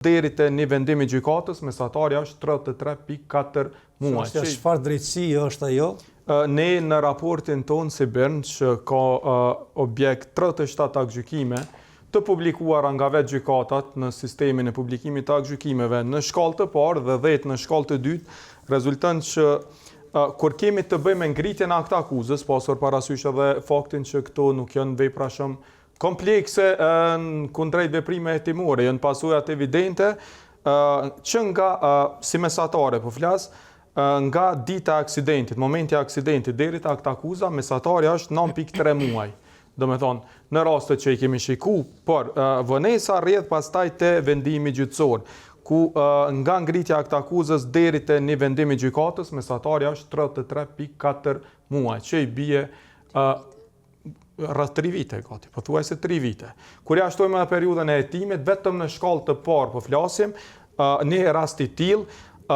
Deri te një vendim i gjykatës, mesatarja është 33.4 muaj. Çështja çfarë drejtësie është ajo? Ne në raportin tonë si BIRN që ka objekt 37 aktgjykime të publikuara nga vetë gjykatat në sistemin e publikimit të aktgjykimeve në shkallë të parë dhe 10 në shkallë të dytë, rezulton që kur kemi të bëjmë me ngritjen e aktakuzës, pasur parasysh edhe faktin që këto nuk janë vepra shumë Komplekse kundrejt veprime hetimore, janë pasojat evidente që nga si mesatare po flas, nga dita e aksidentit, momenti i aksidentit deri te aktakuza, mesatarja është 9.3 muaj. Domethonë, në rastet që i kemi shiku, por vonesa rrjedh pastaj te vendimi gjyqësor, ku nga ngritja e aktakuzës deri te një vendim i gjykatës, mesatarja është 33.4 muaj, që i bie rreth 3 vite gati, pothuajse 3 vite. Kur ja shtojmë edhe periudhën e hetimit, vetëm në shkallë të parë po flasim, një rast i tillë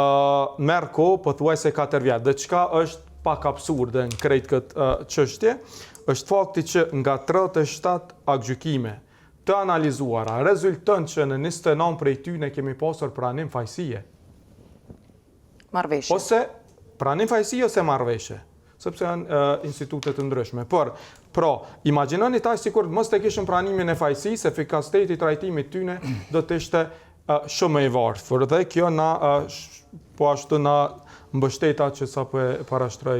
merr kohë pothuajse 4 vjet. Dhe çka është pak absurde në krejt këtë çështje, është fakti që nga 37 aktgjykime të analizuara, rezulton që në 29 prej tyne kemi pasur pranim fajësie. Marrëveshje. Ose pranim fajësie ose marrëveshje. sepse janë institute të ndryshme. Por, pra, imagjinoni tash sikur mos të kishim pranimin e fajësisë, efikasiteti i trajtimit tyne do të ishte shumë më i varfër dhe kjo na po ashtu na mbështet atë që sapo e parashtroi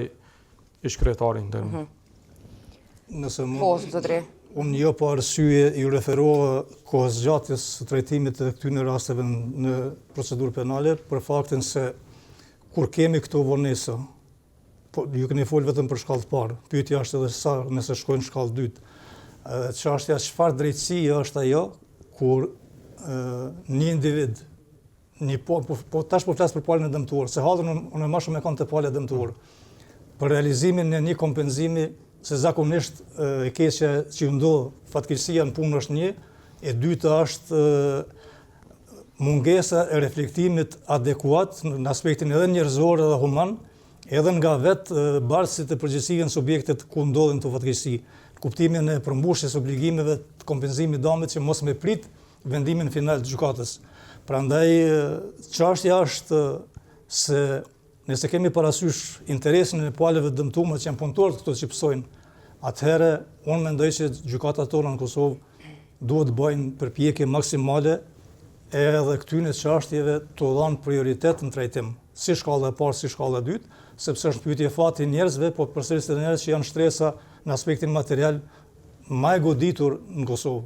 ish kryetari i nderuar. Mhm. Nëse mund, po, zotëri. Unë jo pa arsye iu referova kohëzgjatjes së trajtimit të këtyre rasteve në procedurë penale për faktin se kur kemi këto vonesa, Po, ju keni folë vetëm për shkallë të parë. Pyetja është edhe sa nëse shkojnë në shkallë të dytë. Çështja çfarë drejtësie është ajo kur një individ një po, po, po tash po flas për palën e dëmtuar, se hallin unë më shumë e kam te pala e dëmtuar. Për realizimin e një kompenzimi se zakonisht e keqja që ju ndodh fatkeqësia në punë është një, e dyta është mungesa e reflektimit adekuat në aspektin edhe njerëzor edhe human, edhe nga vetë bartësit e përgjegjësive në subjektet ku ndodhin këto fatkeqësi, në kuptimin e përmbushjes së obligimeve të kompenzimit damit që mos me prit vendimin final të gjykatës. Prandaj çështja është se nëse kemi parasysh interesin e palëve të dëmtuara që janë punëtorët këto që pësojnë, atëherë unë mendoj që gjykatat tona në Kosovë duhet të bëjnë përpjekje maksimale edhe këtyne çështjeve t'u dhanë prioritet në trajtim, si shkalla e parë, si shkalla e dytë, sepse është pyetje fati i njerëzve, po përsëris edhe njerëz që janë shtresa në aspektin material ma e goditur në Kosovë.